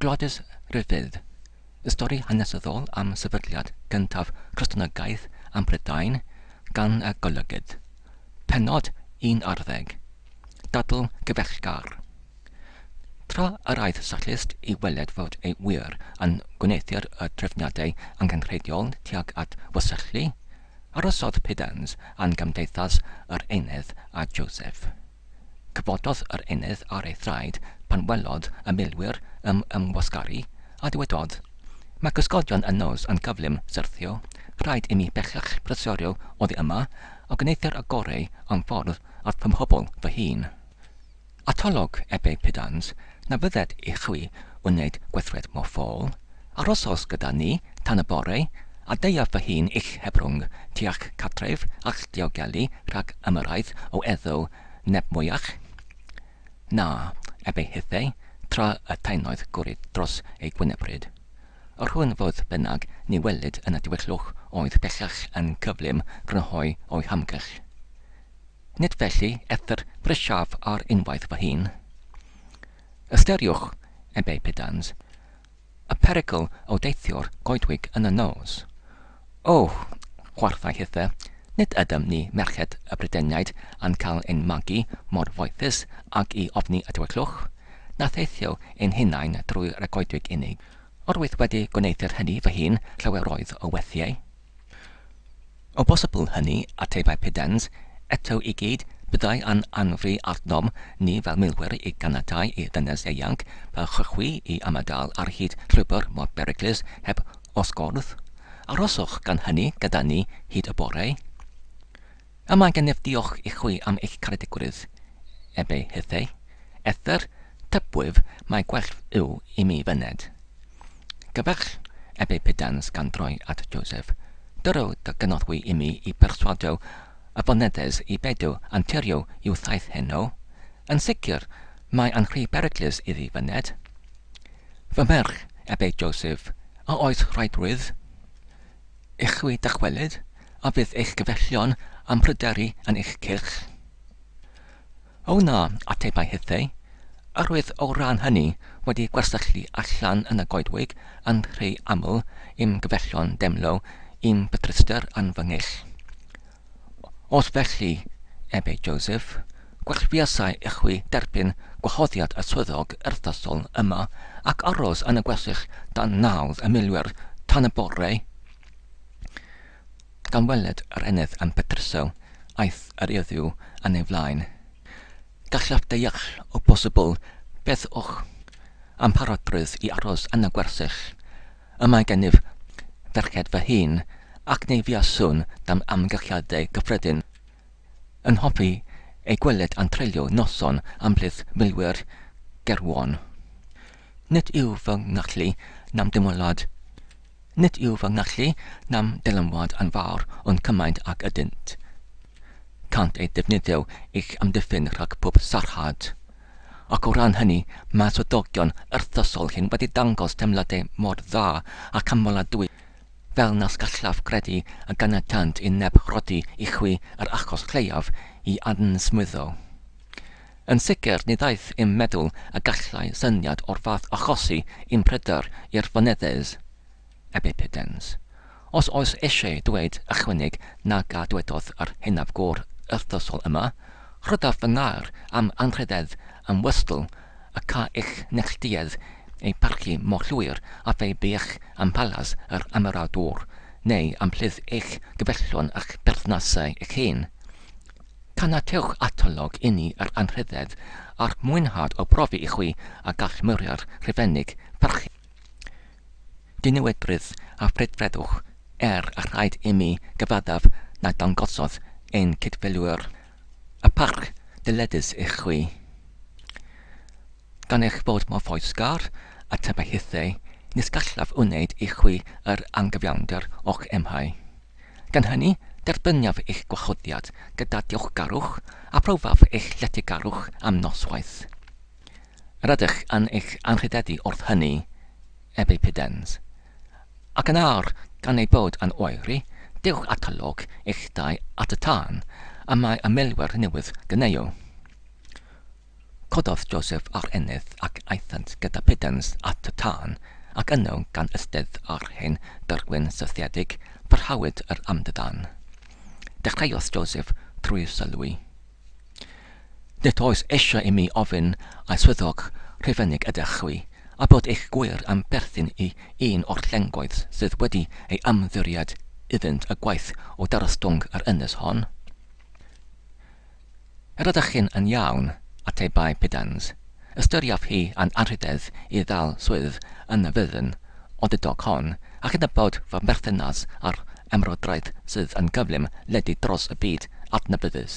Gwladys Ruffydd, y stori hanesyddol am sefydliad gyntaf Cristnogaeth am Brydain gan y golygydd. Pennod 11. Dadl gyfeillgar. Tra yr aeth Sallust i weled fod ei ŵyr yn gwneuthur y trefniadau angenrheidiol tuag at wersyllu, arosodd Pudens yn gymdeithas yr Einydd a Joseph. Cyfododd yr eneth ar ei thraed pan welodd y milwyr yn ymwasgaru, a dywedodd, Mae cysgodion y nos yn gyflym syrthio, rhaid imi bellach brysurio oddi yma, a gwneuthur y goreu o'm ffordd at fy mhobl fy hun. Atolwg, ebe Pudans, na fydded i chwi wneud gweithred mor ffôl. Arosos gyda ni tan y bore, a deuaf fy hun i'ch hebrwng tua'ch cartref a'ch diogelu rhag ymyrraeth o eiddo neb mwyach. Na, ebe hithe, tra y taenodd gwrid dros ei gwynebryd. Yr hwn fodd bynnag ni welid yn y tywyllwch oedd bellach yn cyflym grynhoi o'i hamgylch. Nid felly, ethr brysiaf ar unwaith fy hun. Ystyriwch, ebe Pudans, Y perygl o deithio'r goedwig yn y nos. O! chwarthai hithe, nid ydym ni merched y Brydeniaid yn cael ein magu mor foethus ag i ofni y tywyllwch, na theithio ein hunain drwy'r goedwig unig. Yr wyf wedi gwneuthur hynny fy hun llaweroedd o weithiau. O bosibl hynny, atebai Pudens, eto i gyd, byddai yn anfri arnom ni fel milwyr i ganiatáu i ddynes ieuanc fel chwi i ymadael ar hyd llwybr mor beryglus heb osgordd. Arhoswch gan hynny gyda ni hyd y bore. Y mae gennyf ddiolch i chwi am eich caredigrwydd, ebe hithe. Ethr, tybwyf mai gwell yw i mi fyned. Gyfaill, ebe Pudans gan droi at Joseph, dyro dy gynorthwy i mi i berswadio y foneddes i beidio anturio i'w thaith heno. Yn sicr, mae yn rhy beryglus iddi fyned. Fy merch, ebe Joseph, a oes rhaidrwydd i chwi dychwelyd, a fydd eich gyfellion am pryderu yn eich cylch? O na, atebai hithe, yr wyf o ran hynny wedi gwersyllu allan yn y goedwig yn rhy aml i'm gyfellion deimlo i'm petruster yn fy nghyll. Os felly, ebe Joseph, gwell fuasai i chwi derbyn gwahoddiad y swyddog urddasol yma ac aros yn y gwersyll dan nawdd y milwyr tan y bore. Gan weled yr eneth yn petruso, aeth yr Iddew yn ei flaen. Gallaf deall, o bosibl, beth o'ch amharodrwydd i aros yn y gwersyll. Y mae gennyf ferched fy hun, ac ni fuaswn dan amgylchiadau cyffredin yn hoffi ei gweled yn treulio noson ymhlith milwyr gerwon. Nid yw fy ngallu na'm dymolad Nid yw fy ngallu na'm dylanwad yn fawr ond cymaint ag ydynt. Cânt eu defnyddio i'ch amddiffyn rhag pob sarhad. Ac o ran hynny, mae swyddogion urddasol hyn wedi dangos teimladau mor dda a chanmoladwy fel nas gallaf gredu y ganiatant i neb roddi i chwi yr achos lleiaf i ansmwyddo. Yn sicr, ni ddaeth i'm meddwl y gallai syniad o'r fath achosi i'm pryder i'r foneddes, ebe Pudens. Os oes eisiau dweud ychwaneg nag a dwedodd yr hynaf gŵr urddasol yma, rhoddaf fy ngair am anrhydedd yn wystl y ca i'ch neilltuedd ei pharchu mor llwyr a phe buech ym mhalas yr ymerawdwr neu ymhlith eich gyfeillion a'ch perthnasau eich hun. Caniatewch atolwg inni yr anrhydedd a'r mwynhad o brofi i chwi a gall muriau'r Rhufeinig parchu diniwedrwydd a phrydferthwch, er y rhaid imi gyfaddef na dangosodd ein cydfilwyr y parch dyledus i chwi. Gan eich bod mor foesgar, atebai hithe, nis gallaf wneud i chwi yr angyfiawnder o'ch emhau. Gan hynny, derbyniaf eich gwahoddiad gyda diolchgarwch a phrofaf eich lletygarwch am noswaith. Yr ydych yn eich anrhydeddu wrth hynny, ebe Pudens. Ac yn awr, gan ei bod yn oeri, dewch atalog eich dau at y tân, y mae y milwyr newydd gyneuo. Cododd Joseph a'r eneth ac aethant gyda Pudens at y tân, ac yno, gan ystedd ar hen dyrgwyn syrthiedig, parhawyd yr ymddiddan. Dechreuodd Joseph trwy sylwi. Nid oes eisiau i mi ofyn ai swyddog Rhufeinig ydych chwi, a bod eich gwŷr yn perthyn i un o'r llengoedd sydd wedi ei ymddiried iddynt y gwaith o darostwng yr ynys hon. Yr ydych chi'n yn iawn, atebai Pudens. Ystyriaf hi yn anrhydedd i ddal swydd yn y fyddin odidog hon, a chydnabod fy mherthynas â'r ymerodraeth sydd yn gyflym ledu dros y byd adnabyddus.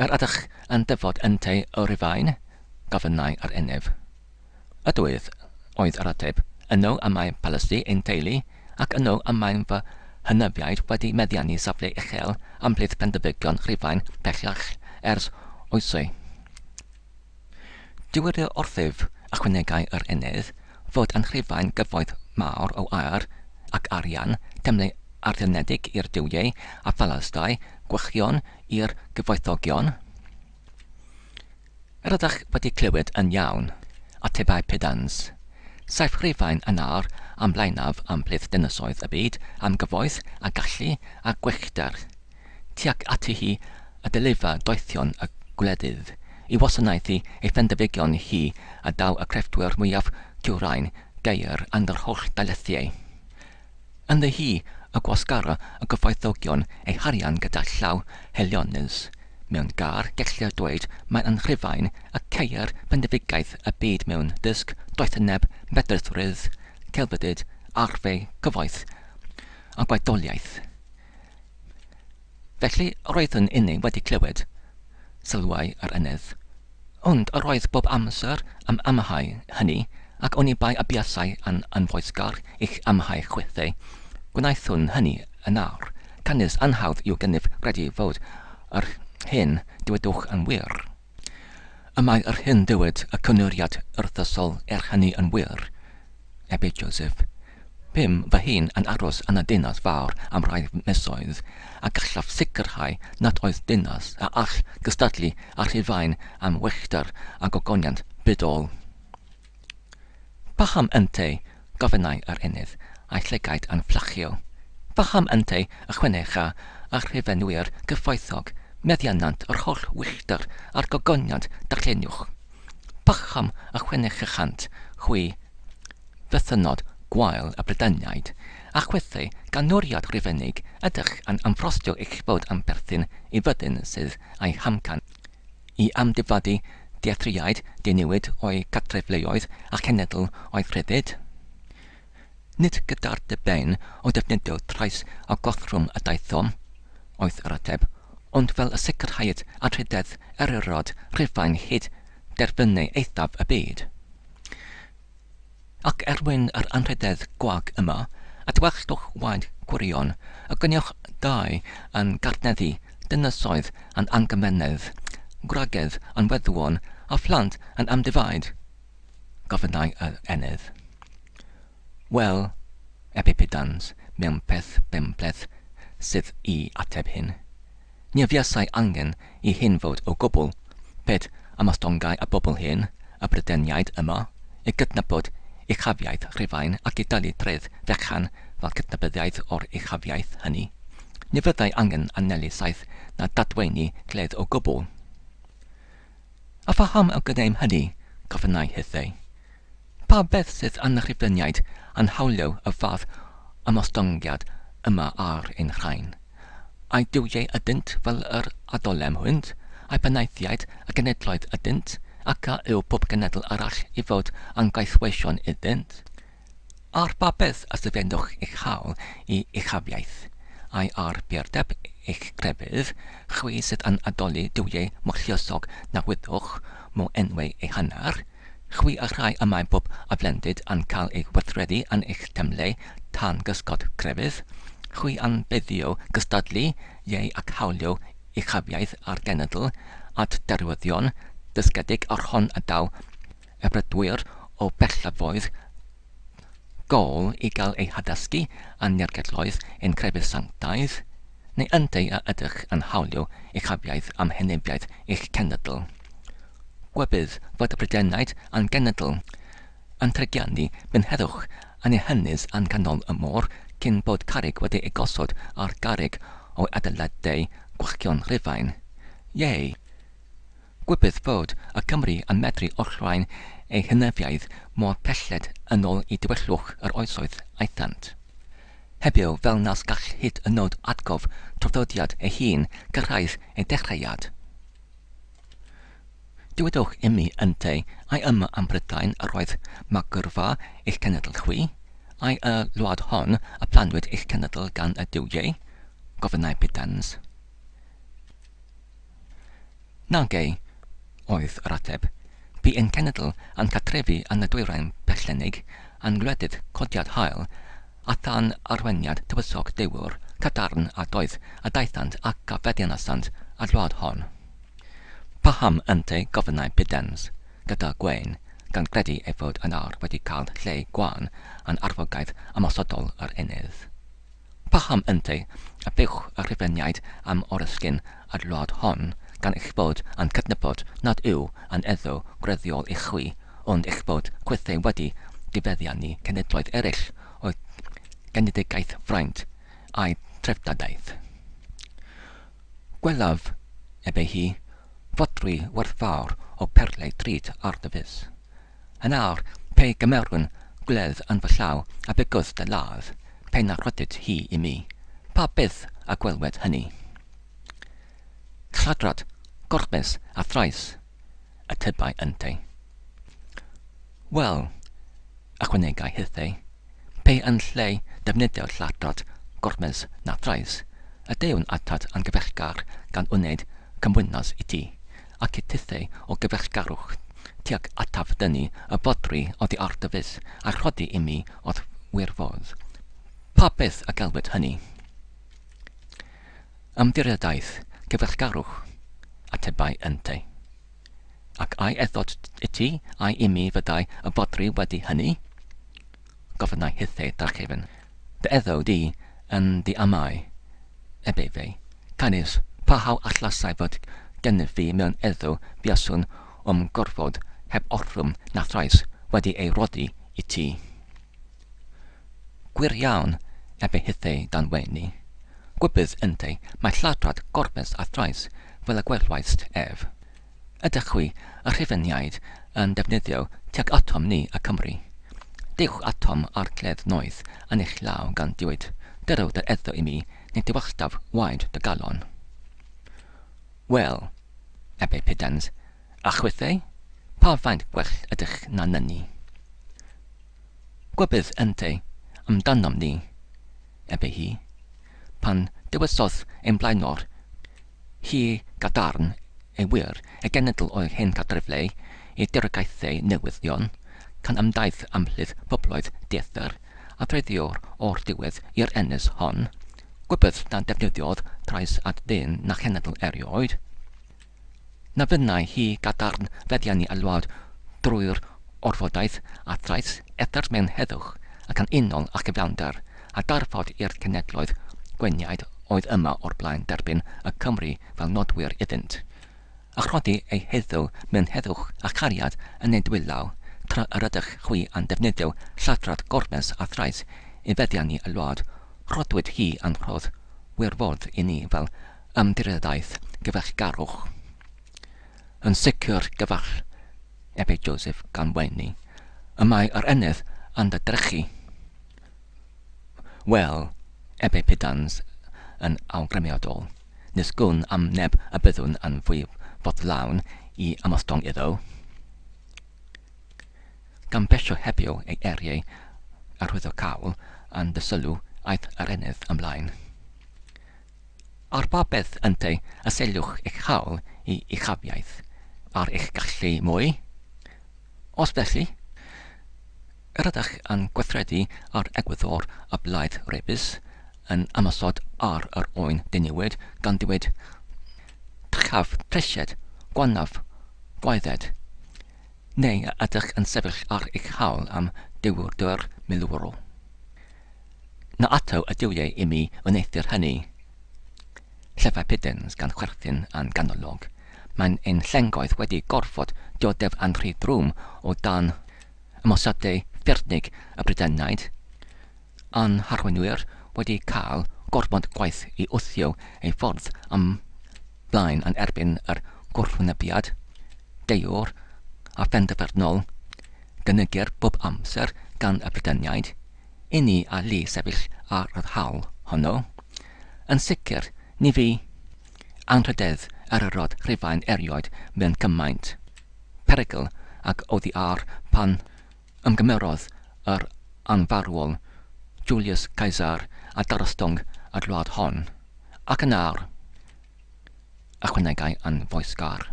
Yr ydych yn dyfod ynteu o Rufain? gofynnai yr enef. Ydwyf, oedd yr ateb, yno y mae palasdy ein teulu, ac yno y mae fy hynafiaid wedi meddiannu safle uchel ymhlith pendefigion Rhufain pellach ers oesau. Dywedir wrthyf, ychwanegai yr eneth, fod yn Rhufain gyfoeth mawr o aur ac arian, temlau addurnedig i'r duwiau a phalasdai gwychion i'r cyfoethogion. Yr ydych wedi clywed yn iawn, atebai Pudens. Saif Rhufain yn awr am flaenaf ymhlith dinasoedd y byd am gyfoeth a gallu a gwychder. Tuag ati hi y dylifa doethion y gwledydd, i wasanaethu ei phendefigion hi y daw y crefftwyr mwyaf cywrain geir yn yr holl daleithiau. Ynddi hi y gwasgara y cyfoethogion eu harian gyda llaw haelionus. Mewn gair, gellir dweud mai yn Rhufain y ceir pendefigaeth y byd mewn dysg, doethineb, medrusrwydd, celfyddyd, arfau, cyfoeth a gwaedoliaeth. Felly, yr oeddwn inni wedi clywed, sylwai yr eneth. Ond yr oedd bob amser am amhau hynny, ac oni bai y buasai yn anfoesgar i'ch amhau chwithau, gwnaethwn hynny yn awr, canys anhawdd yw gennyf gredu fod yr hyn dywedwch yn wir. Y mae yr hyn ddywed y cynnuriad urddasol er hynny yn wir, ebe Joseph. Bum fy hun yn aros yn y ddinas fawr am rai misoedd, a gallaf sicrhau nad oes dinas a all gystadlu â Rhufain am wychder a gogoniant bydol. Paham ynte? gofynnai yr eneth, a'i llygaid yn fflachio. Paham ynte y chwennych-a a rhyfenwyr cyfoethog meddiannant yr holl wychder a'r gogoniant darllenwch? Paham y chwennychant chwi fythynnod gwael y Brydeiniaid, a chwithau gan noriad Rhufeinig ydych yn ymffrostio eich bod yn perthyn i fyddin sydd â'i hamcan i amddifadu dieithriaid diniwed o'u cartrefleoedd a chenedl o'u rhyddid? Nid gyda'r diben o ddefnyddio trais a gorthrwm y daethom, oedd yr ateb, ond fel y sicrhaed anrhydedd eryrod Rhufain hyd derfynau eithaf y byd. Ac er mwyn yr anrhydedd gwag yma, adwelltwch waed gwirion, a gwnewch dai yn garneddi, dinasoedd yn anghymenedd, gwragedd yn weddwon, a phlant yn amddifaid? Gofynnai yr eneth. Wel, ebe Pudans, mewn peth benbleth sydd i ateb hyn. Ni fuasai angen i hyn fod o gwbl, ped ymostyngai y bobl hyn, y Brydeniaid yma, i gydnabod uchafiaeth Rhufain ac i dalu treth fechan fel cydnabyddiaeth o'r uchafiaeth hynny. Ni fyddai angen anelu saeth na dadweini gledd o gwbl. A phaham y gwneum hynny? gofynnai hithau. Pa beth sydd yn y Rhufeiniaid yn hawlio y fath ymostyngiad yma ar ein rhain? Ai duwiau ydynt fel yr adolem hwynt? Ai penaethiaid y genedloedd ydynt, ac a yw pob genedl arall i fod yn gaethweision iddynt? Ar ba beth y sefydlwch eich hawl i uchafiaeth? Ai ar burdeb eich crefydd, chwi sydd yn addoli duwiau mor lluosog na wyddwch mo enwau eu hanner? Chwi y rhai y mae bob aflendid yn cael ei weithredu yn eich temlau tan gysgod crefydd, chwi yn beddio gystadlu, ieu ac hawlio uchafiaeth ar genedl at derwyddion dysgedig yr hon y daw Efrydwyr o bellafoedd Gaul i gael eu haddysgu yn nirgelloedd ein crefydd sanctaidd, neu ynteu a ydych yn hawlio uchafiaeth am henebiaeth eich cenedl? Gwybydd fod y Brydenaid a'n genedl yn tregianu mewn heddwch yn eu hynys yn nghanol y môr cyn bod carreg wedi ei gosod ar garreg o adeiladau gwachion Rhufain. Iei! Gwybydd fod y Cymry yn medru olrhain eu hynafiaid mor pelled yn ôl i dywyllwch yr oesoedd aethant. Hebio fel nas gall hyd yn nod atgof traddodiad ei hun gyrraedd ei dechreuad. Dywedwch imi ynte, ai yma ym Mhrydain yr oedd magwrfa eich cenedl chwi? Ai y wlad hon y plannwyd eich cenedl gan y duwiau? Gofynnai Pudens. Nage, oedd yr ateb. Bu ein cenedl yn cartrefu yn y dwyrain pellennig, yn ngwledydd codiad haul, a than arweiniad tywysog dewr, cadarn a doeth y daethant ac a feddianasant y wlad hon. Paham ynte, gofynnai Pudens, gyda gwên, gan gredu ei fod yn awr wedi cael lle gwan yn arfogaeth ymosodol yr ennydd. Paham ynte y buwch y Rhufeiniaid am oresgyn y wlad hon, gan eich bod yn cydnabod nad yw yn eiddo gwreiddiol i chwi, ond eich bod chwithau wedi difeddiannu cenhedloedd eraill o'u genedigaeth fraint a'u treftadaeth? Gwelaf, ebe hi, fodrwy werthfawr o perlau drud ar dy fys. Yn awr, pe gymerwn gwledd yn fy llaw a bygwth dy ladd, pe na rhoddid hi i mi, pa byth a gwelwed hynny? Lladrad, gormes, a thrais, y tybai yntau. Wel, ychwanegai hithau, pe yn lle defnyddio lladrad, gormes na thrais, y deuwn atat yn gyfeillgar gan wneud cymwynas i ti, ac i tithau o gyfeillgarwch tuag ataf dynnu y fodrwy oddi ar dy fys a rhoddi i mi o'th wirfodd. Pa beth y gelwid hynny? Ymddiriedaeth, cyfeillgarwch, atebai yntau. Ac ai eddod i ti, ai imi fyddai y fodrwy wedi hynny? Gofynnai hithau drachefn. Dy eddo di yn dy amau, ebe fe. Canys, pa hawl allasai fod gennyf fi mewn eddo buaswn o'm gorfod heb orthrwm na thrais wedi ei roddi i ti? Gwir iawn, ebe hithau dan wenu. Gwybydd yntau, mae lladrad, gormes a thrais, fel y gwelwaist ef. Ydych chwi, y Rhufeiniaid, yn defnyddio tuag atom ni y Cymry? Deuwch atom â'r cledd noeth yn eich llaw gan dywed, Dyro dy eddo i mi, neu dywalltaf waed dy galon. Wel, ebe Pudens, a chwithau? Pa faint gwell ydych na nyni? Gwybydd ynte amdanom ni, ebe hi, pan dewisodd ein blaenor hi gadarn ei wir ei genedl o'i hen cartrefle i diriogaethau newyddion, can ymdaith ymhlith pobloedd dieithr, a threiddiwr o'r diwedd i'r ynys hon, gwybydd na defnyddiodd trais at ddyn na chenedl erioed. Na fynnai hi gadarn feddiannu y wlad drwy'r orfodaeth a thrais ethr mewn heddwch ac yn unol â chyfiawnder, a darfod i'r cenedloedd gweiniaid oedd yma o'r blaen derbyn y Cymry fel nodwyr iddynt, a rhoddi eu heiddo mewn heddwch a chariad yn eu dwylaw, tra yr ydych chwi yn defnyddio lladrad gormes a thrais i feddiannu y wlad, rhoddwyd hi yn rhodd wirfodd i ni fel ymddiriedaeth gyfeillgarwch. Yn sicr, gyfaill, ebe Joseph gan wenu, y mae yr eneth yn dy drechu. Wel, ebe Pudans yn awgrymiadol, nis gwn am neb y byddwn yn fwy foddlawn i ymostwng iddo. Gan besio hebio ei eiriau arwyddocaol yn dy sylw, aeth yr eneth ymlaen. Ar ba beth ynte y seiliwch eich hawl i uchafiaeth? Ar eich gallu mwy? Os felly, yr ydych yn gweithredu ar egwyddor y blaid rebus, yn ymosod ar yr oen diniwed gan ddweud, Trechaf tresied, gwanaf gwaedded. Neu a ydych yn sefyll ar eich hawl am ddiwrder milwrol? Na ato y duwiau i mi wneuthur hynny. Llefai Pudens gan chwerthin yn ganolog. Mae ein llengoedd wedi gorfod dioddef yn rhy drwm o dan ymosodau ffyrnig y Brydeniaid, a'n harweinwyr wedi cael gormod gwaith i wthio eu ffordd ymlaen yn erbyn yr gwrthwynebiad deuwr a phenderfynol gynigir bob amser gan y Brydeniaid i ni allu sefyll ar yr hawl honno. Yn sicr, ni fu anrhydedd eryrod Rhufain erioed mewn cymaint perygl ag oddi ar pan ymgymerodd yr anfarwol Julius Caesar â darostwng y wlad hon, ac yn awr, ychwanegai yn foesgar,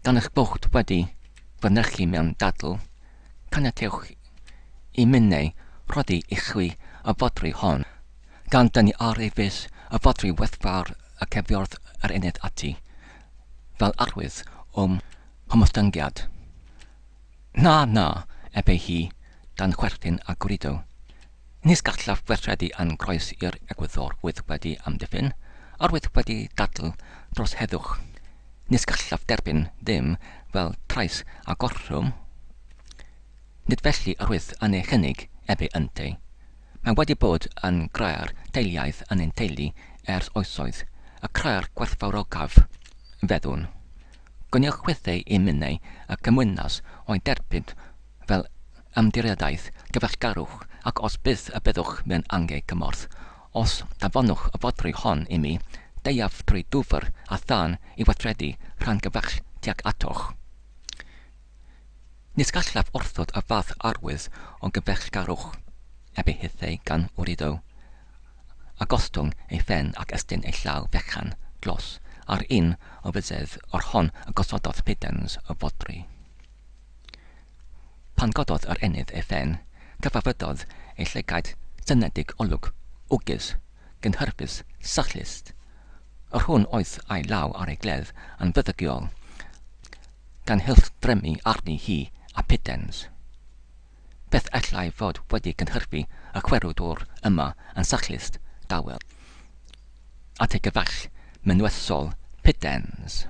gan eich bod wedi fy nychu mewn dadl, caniatewch i minnau rhoddi i chwi y fodrwy hon, gan dynnu ar ei fys y fodrwy werthfawr y cefiodd yr eneth ati, fel arwydd o'm hymostyngiad. Na, na, ebe hi, dan chwerthin a gwrido. Nis gallaf weithredu yn groes i'r egwyddor wyf wedi amddiffyn, yr wyf wedi dadl dros heddwch. Nis gallaf derbyn ddim fel trais a gorthrwm. Nid felly yr wyf yn ei chynnig, ebe ynte. Mae wedi bod yn grair deiliaidd yn ein teulu ers oesoedd, y crair gwerthfawrocaf, feddwn. Gwnewch chwithau i minnau y cymwynas o'i derbyn fel ymddiriedaeth gyfeillgarwch, ac os byth y byddwch mewn angen cymorth, os danfonwch y fodrwy hon i mi, deuaf trwy dwfr a thân i weithredu rhan gyfaill tuag atoch. Nis gallaf wrthod y fath arwydd o gyfeillgarwch, ebe hithau gan wrido, a gostwng ei phen ac estyn ei llaw fechan dlos ar un o fysedd yr hon y gosododd Pudens y fodrwy. Pan gododd yr ennydd ei phen, cyfarfyddodd ei llygaid synedig olwg wgus, gynhyrfus, syllus, yr hwn oedd â'i law ar ei gledd yn fyddygiol, gan hylldremu arni hi a Pudens. Beth allai fod wedi cynhyrfu y chwerw dwr yma yn syllus dawel at ei gyfaill mynwesol Pudens?